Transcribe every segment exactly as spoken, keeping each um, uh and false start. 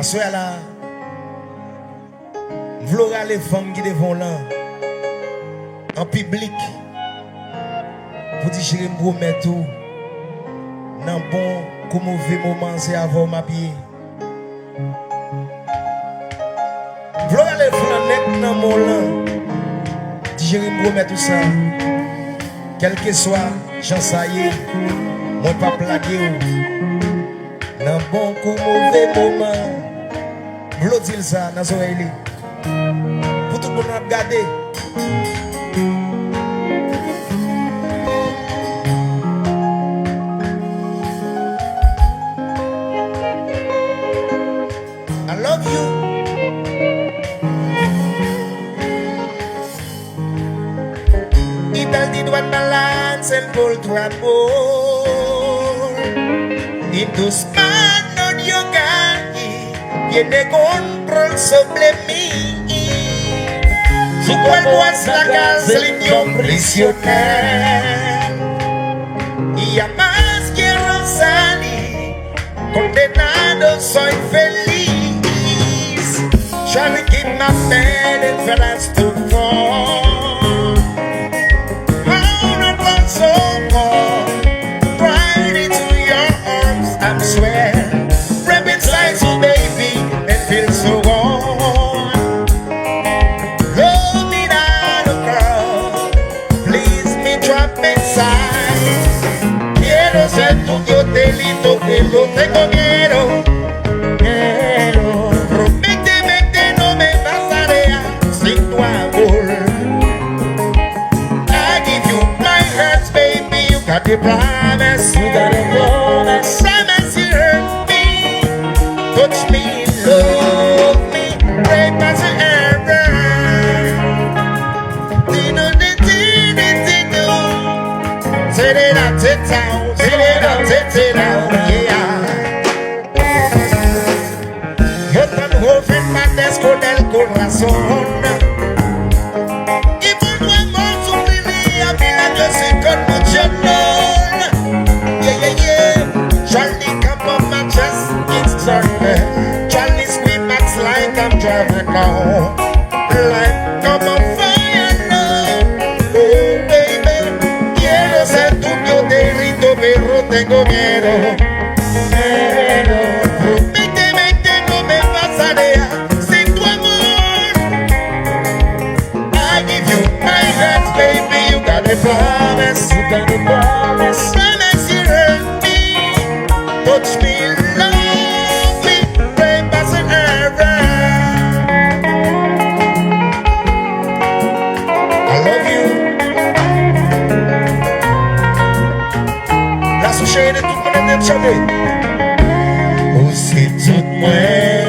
Aswè a la, m vle w rale fanm ki devan w lan an piblik pou di, cheri, m pwomèt ou, nan bon kou move moman, se avè w m ap ye. M vle w rale flan nèt nan men w lan. Di, cheri, m pwomèt ou sa. Kèlkeswa jan sa ye, mwen p ap lage w. Nan bon kou move moman. M vle w di l sa nan zòrèy li. Pou tout moun ap gade. I love you. Y tal di duan balanse por tu amor. Y tus manos yo caí, tiene control sobre mí. Su cuerpo es la cárcel y yo prisionero. Y jamás quiero salir. Condenado soy feliz. Trying to keep my bed and fast to fall. How not want so more. Right into your arms, I'm swear. Wrap inside you, baby, and feel so warm. Love me now, girl. Please me drop inside. Quiero ser tu, yo te lindo que yo tengo miedo. Miedo. Prométeme que no me pasaré sin tu amor. I give you my heart, baby, you got the promise. You got the promise. Promise you heard me. Touch me, love me, pray forever. Tino, di, di, di, di, do. Say it out, say it out, say it out, say it out, yeah. Yo tan joven más con el corazón. Y por tu amor sufriría milagros y conmoción. Yeah, yeah, yeah. Charlie, come on, my chest, it's turning. Charlie, scream, acts like I'm driving now. Like I'm on fire now. Oh, baby. Quiero ser tu, yo te grito, pero tengo miedo. Prométeme que no me pasaré sin tu amor. I give you my heart, baby, you got a promise. You got a promise. Promise you heard me. Touch me, love me, pray forever. I love you. Lasou cheri de tout moun ap chante. Ou se tout mwen,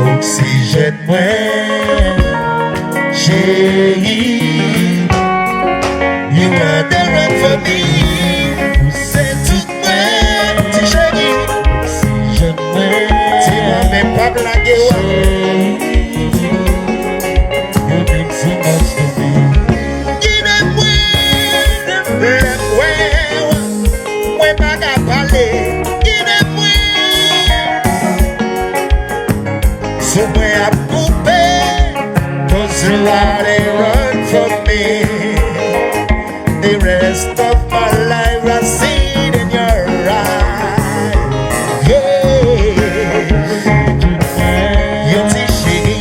oksijèn mwen, cheri. You are the one for me. Ou se tout mwen, ti cheri. Oksijèn mwen, ti manmi pa p lage w. Cheri, you mean so much to me. Gide mwen, lè m wè w, mwen pa ka pale. Gide mwen. Sou mwen ap koupe, 'cause you are the one for me. The rest of my life I see it in your eyes. Yeah. Yon ti cheri,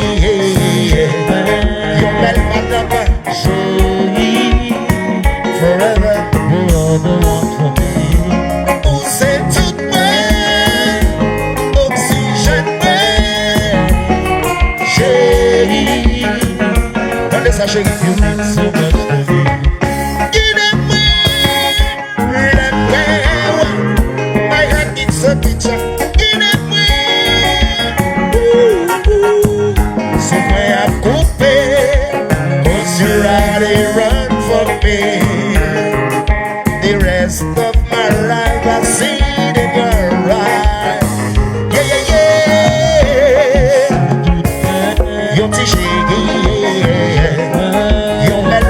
yon bèl madanm. Cheri, forever, you are the one for me. Ou se tout mwen, oksijèn mwen, cheri. Tande sa, cheri. You mean so much to me. Gide mwen, lè m wè w, my heart beats so picture. Gide mwen. Ooh, ooh. Sou mwen ap koupe, 'cause you are the one for me. The rest of my life I see it in your eyes. Yeah, yeah, yeah. Yon ti cheri, yon bèl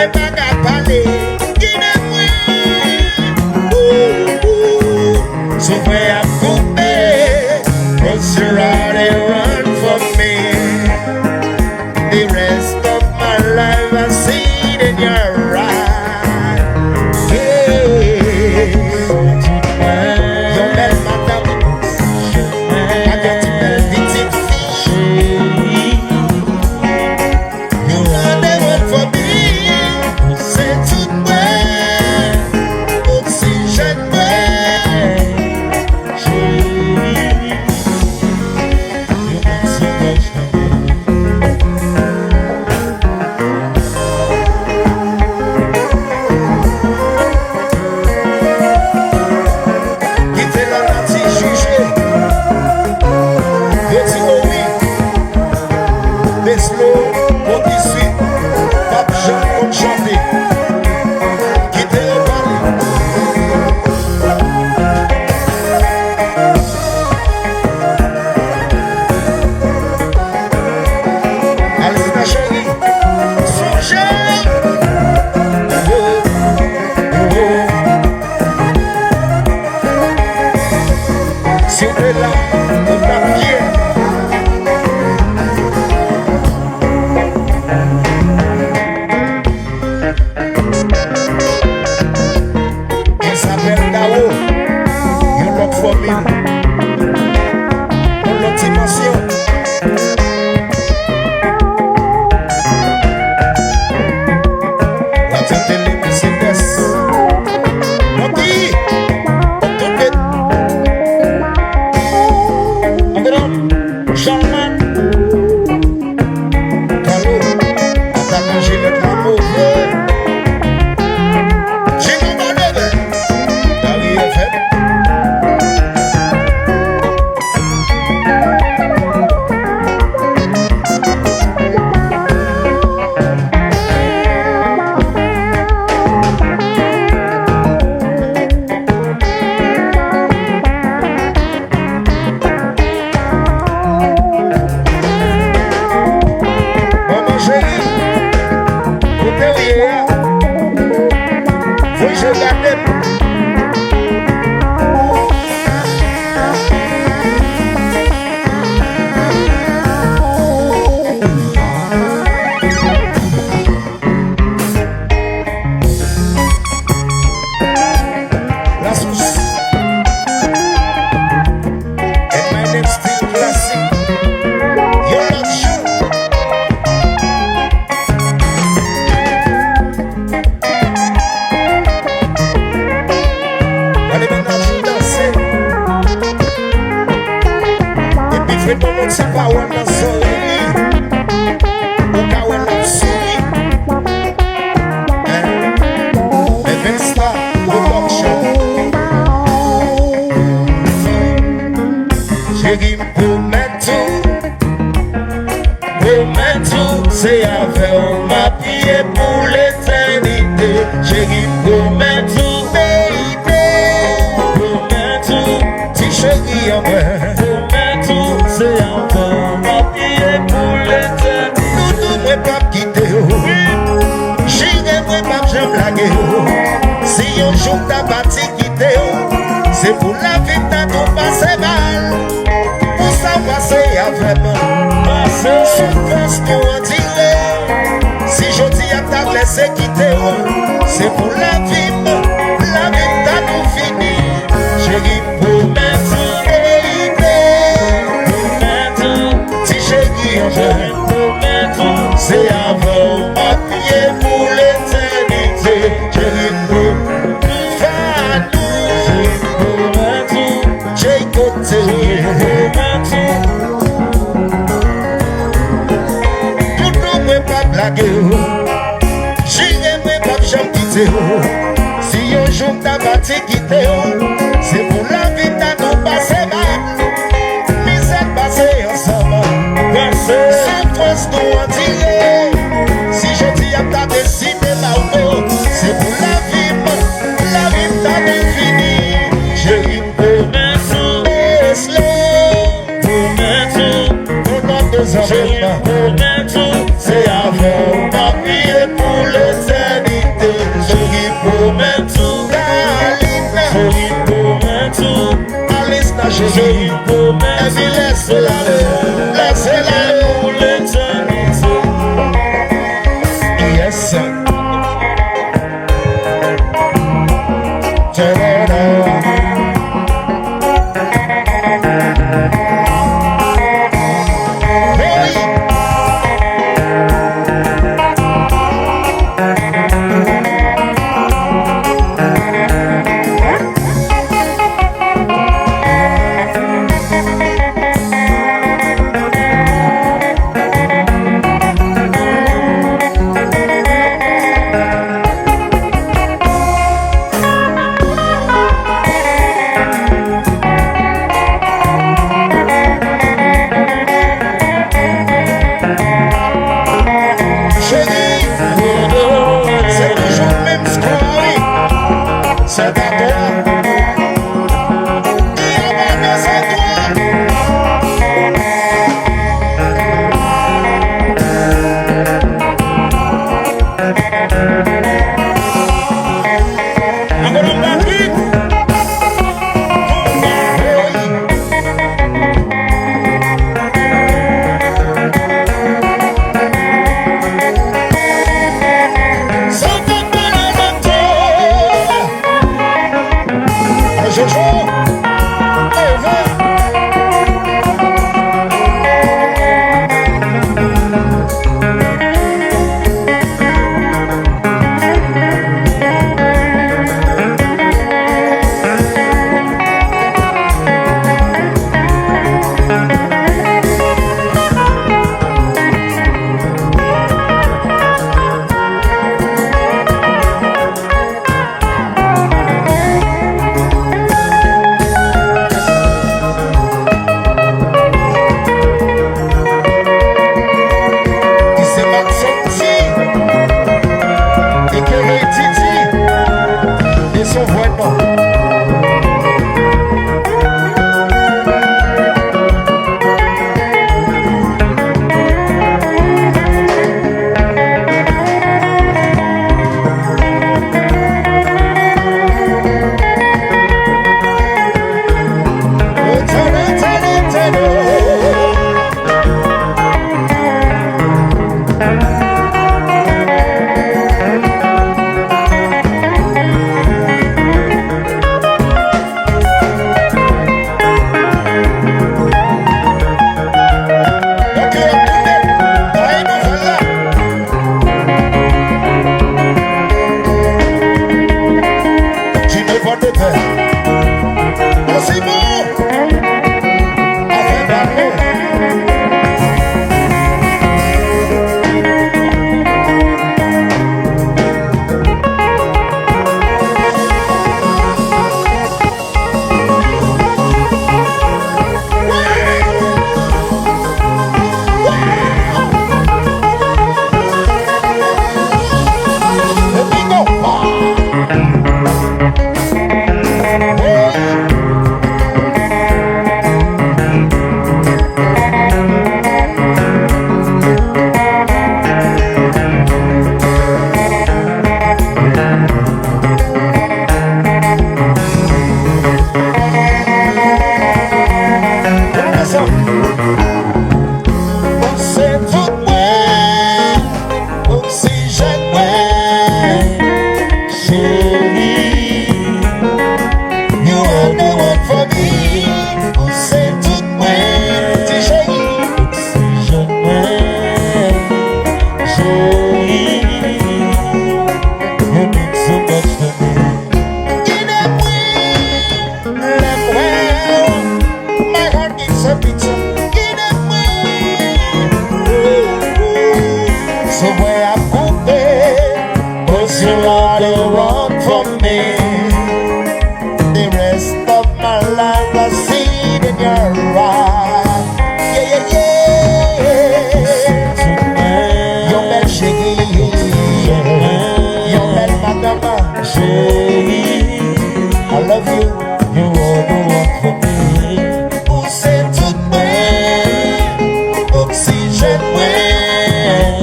Bagay pale, kite mwen. Ooh, ooh. Soufrans ap koupe, 'cause you are the one for me. The rest of my life I see it in your eyes. Yeah. Yon bèl madanm, ak yon ti bèl pitit fi. You are the one for me. Se tout mwen, oksijèn mwen. Cheri, yon ti gòj. Kite lanati jije. Yo di o wi. Beslo, Bondiswit, p ap janm konn chante. Kite yo pale. Alzina cheri, sonje. Oh, oh, oh. Si w te la, ou t ap fyè. Isabel Dao, yon lòt fòmil, yon lòt dimansyon. L ap fè tele Mercedes. Monty, tout vit. Antre non. Charlemagne. Carlo, atakan Jilet la move. Chino Maneve, Gary F M. Manman cheri, kote w ye a? Voye je gade m. La Source. And my name still classic. Yon lòt jou. Gade mennaj ou danse. Epi fè tout moun se pawòl nan zòrèy li. Ou ka wè l ap souri. Hein? Men Vesta, le talk show. Cheri, m pwomèt ou, pwomèt ou, se avè w m ap ye pou letènite. Cheri, m pwomèt ou, baby, pwomèt ou, ti cheri an mwen. Pwomèt ou, se avè w m ap ye pou letènite. Doudou, mwen p ap kite w. Cheri, mwen p ap janm lage w. Si yon jou w ta pati kite w, se pou lavi m ta tou pase mal. Pou sa w pase avè m, soufrans nou andire. Si jodi a m ta blese kite w, se pou lavi m, lavi m ta tou fini. Cheri, m pwomèt ou, baby, pwomèt ou, ti cheri an mwen, pwomèt ou, se avè w m ap ye pou letènite. Cheri, m pwomèt ou, Fanou, cheri, m pwomèt ou, Jay, kote w ye? Doudou, mwen p ap lage w. Cheri, mwen p ap janm kite w. Si yon jou m ta pati kite w, se pou lavi m ta tou pase mal. Mizè n pase ansanm, soufrans nou andire. Si jodi a m ta deside ba w mo, se pou lavi m, lavi m ta tou fini. Cheri, m pwomèt ou, Eslo, pwomèt ou, pou nou de zanmi, cheri, m pwomèt ou, se avè w m ap ye pou letènite. Lèse l ale, lèse l ale pou letènite. Yes. Cheri, se toujou menm skwa, wi. Se pa twa. Ki ap ane se twa. Ankò yon Patrick. Sa fè mal a mantò. Jojo, leve. Ki se Maxenti, e ke Titi, e son vrè non. Jimmy Potepe. Bon, Simon. Afè pa nou. Ou se tout mwen, oksijèn mwen, cheri. You are the one for me. Ou se tout mwen, ti cheri. Oksijèn mwen, cheri. You mean so much to me. Kidnap mwen, lè m wè w. My heart is a beat. Kidnap mwen. Sou mwen ap koupe. 'Cause you are the one for me. The rest of my life I see in your eyes. Yeah, yeah, yeah. Yon bèl cheri, yon bèl madanm, cheri. I love you, you are the one for me. Ou se tout mwen, oksijèn mwen,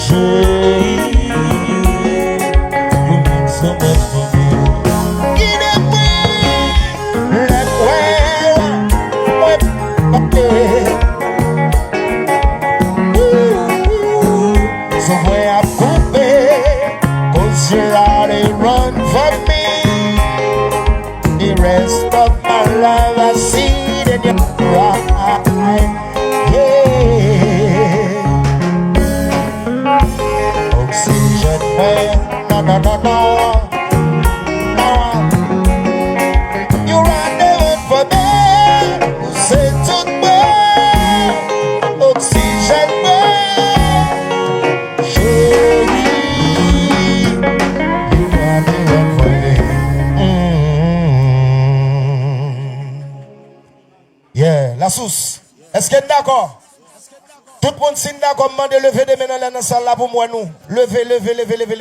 cheri. You mean so much to me. Kidnap mwen, lè m wè w, mwen You are the one for me. The rest of my life I see it in your eyes. Yeah. Oxygen man, no, no, no, no. No. You are the one for me. Ou se tout mwen. Oxygen man. Cheri, you are the one for me. Mm. Yeah, La Source. Èske n dakò? Tout moun, si n dakò, m mande leve de men anlè nan sal la pou m wè nou. Leve, leve, leve, leve, leve.